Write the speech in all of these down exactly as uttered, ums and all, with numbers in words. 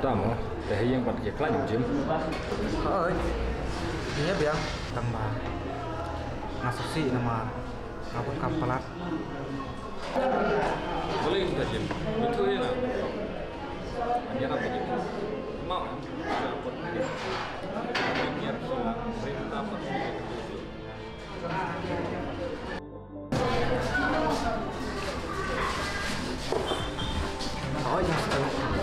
Tamo, te ha ïing pat ki khlaiñ jim. Hooid. Ïa biang tang ba nga sngewsih namar nga bun kam palat. Boleh kita jim. Betul ya na. Ïa na jim. Mau. Ïa na jim. Hooid, nga sngewthuh.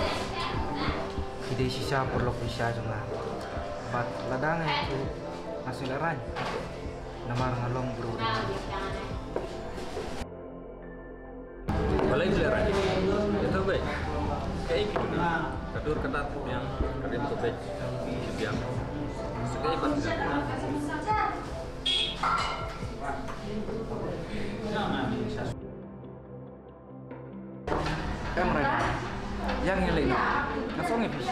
Ki dei shisha paralok shisha jong nga. Bad lada nga ïathuh, nga sngewlehraiñ. Namar nga long briew. Balei phi lehraiñ? Ïathuh beit. Kaei kaba ka dur ka dat biang, ka rim ka beit biang. Sa kaei pat biang. Em, Rina. Ïa ngi lei. Nga song ïa phi.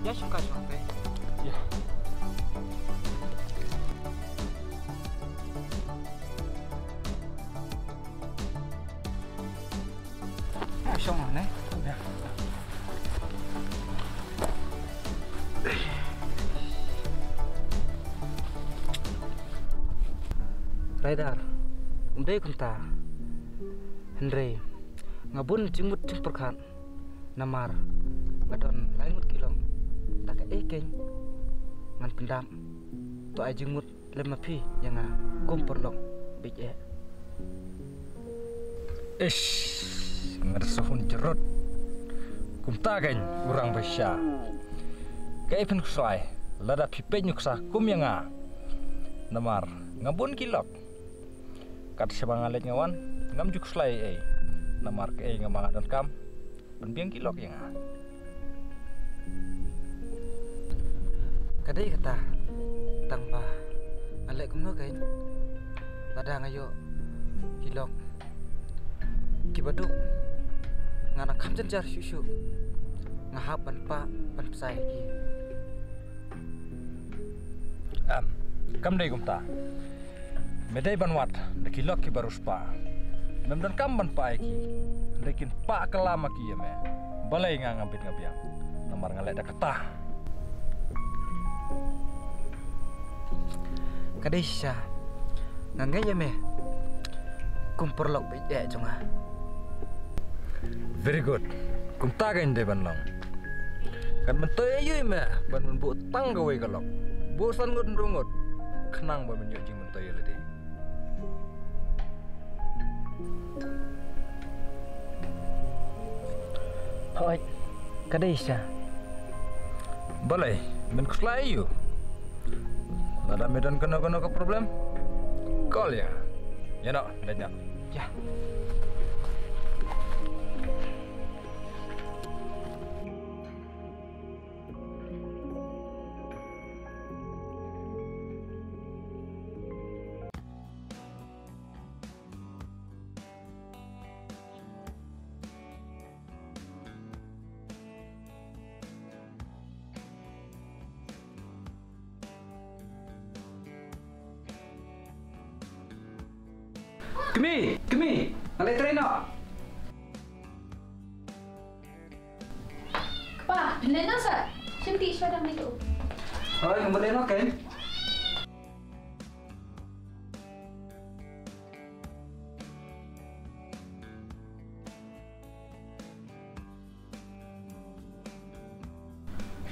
Ïa, shim ka shong te. Ïa. Ïa, shong ne. Ïa. Raidar, um dei kumta. Hynrei nga bun jingmut jingpyrkhat namar nga don lai ngut ki lok. Ta kaei kein ngan pyndap, to ai jingmut lem ma phi ïa nga kum paralok beit eh. Ish, nga da sahun jarot. Kumta kein u rangbah sha. Kaei phin khuslai lada phi peit nuksa kum ïa nga. Namar nga bun ki lok. Kat shaba nga leit nga wan, ngam ju khuslai ei. Namar kaei nga ma nga donkam ban biang ki lok ïa nga. Ka dei kata, tang ba nga leh kumno kein, lada nga ïoh ki lok kiba duk, nga nang kham jynjar shuh shuh, nga hap ban pah ban pynshai ïa ki. Em, kam dei kumta. Me dei ban wad da ki lok kiba riewspah. Mem donkam ban pah ïa ki. Hynrei kin pah kylla ma ki ïa me. Balei nga ngam bit nga biang? Namar nga leh da kata. Ka dei shisha. Nga ngeit ïa me kum paralok beit eh jong nga. Very good. Kumta kein dei ban long. Kan myntoi aïu ïa me ban men buh tang kawei ka lok? Buh san ngut hynriew ngut khnang ba men ïoh jingmyntoi ïa lade. Hooid, ka dei shisha. Balei, men khuslai aïu? Lada me don kano kano ka problem, call ïa nga. Ïa noh, leit noh. Ïa. Kmie, kmie, nga leit trei noh. Kpa, phin leit noh sa? Shim ti shuwa dang leit tu. Hoi, ngam leit noh kein.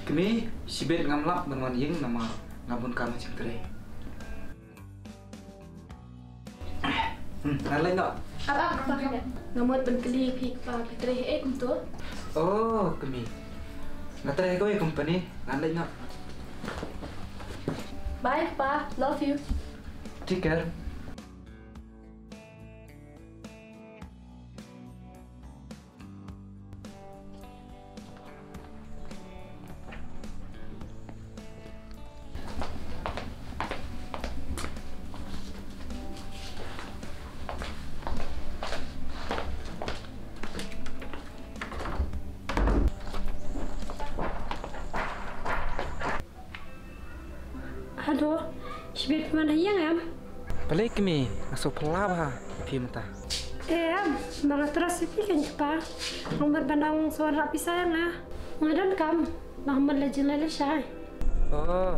Kmie, shibit ngam lap ban wan ïing namar nga bun kam ha jingtrei. Hmm, ngan leit noh. Ap, ap, kpa. Nga mut ban kylli phi kpa, phi trei ei kumto? Oh, kmie. Nga trei ha kawei ka company, ngan leit noh. Bye kpa, love you. Take care. Hello, shibit phi wan ha ïing em? Balei kmie, nga sngewphylla bha ïa phi mynta. Em, ba nga trust ïa phi kein kpa. Nga mut ban ong sa wanrah pisa ïa nga. Nga donkam, ba nga mut leit jingleit lashai. Oh,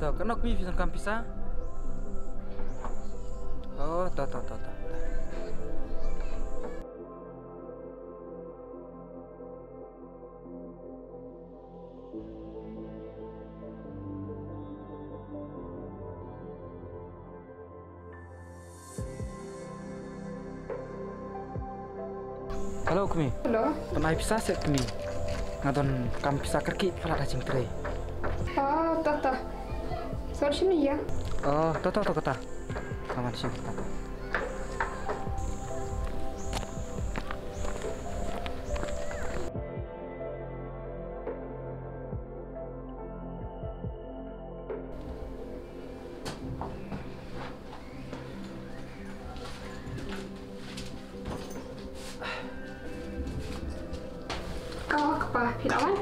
to kano kmie phi donkam pisa? Oh, to to to to. Hello kmie. Hello. Pynai pisa seh kmie. Nga donkam pisa kyrkieh palat ha jingtrei. Ah, to to. Sor shim ïa. Oh, to to to kata. Ka wan shim kata. Ka kpa, phi la wan?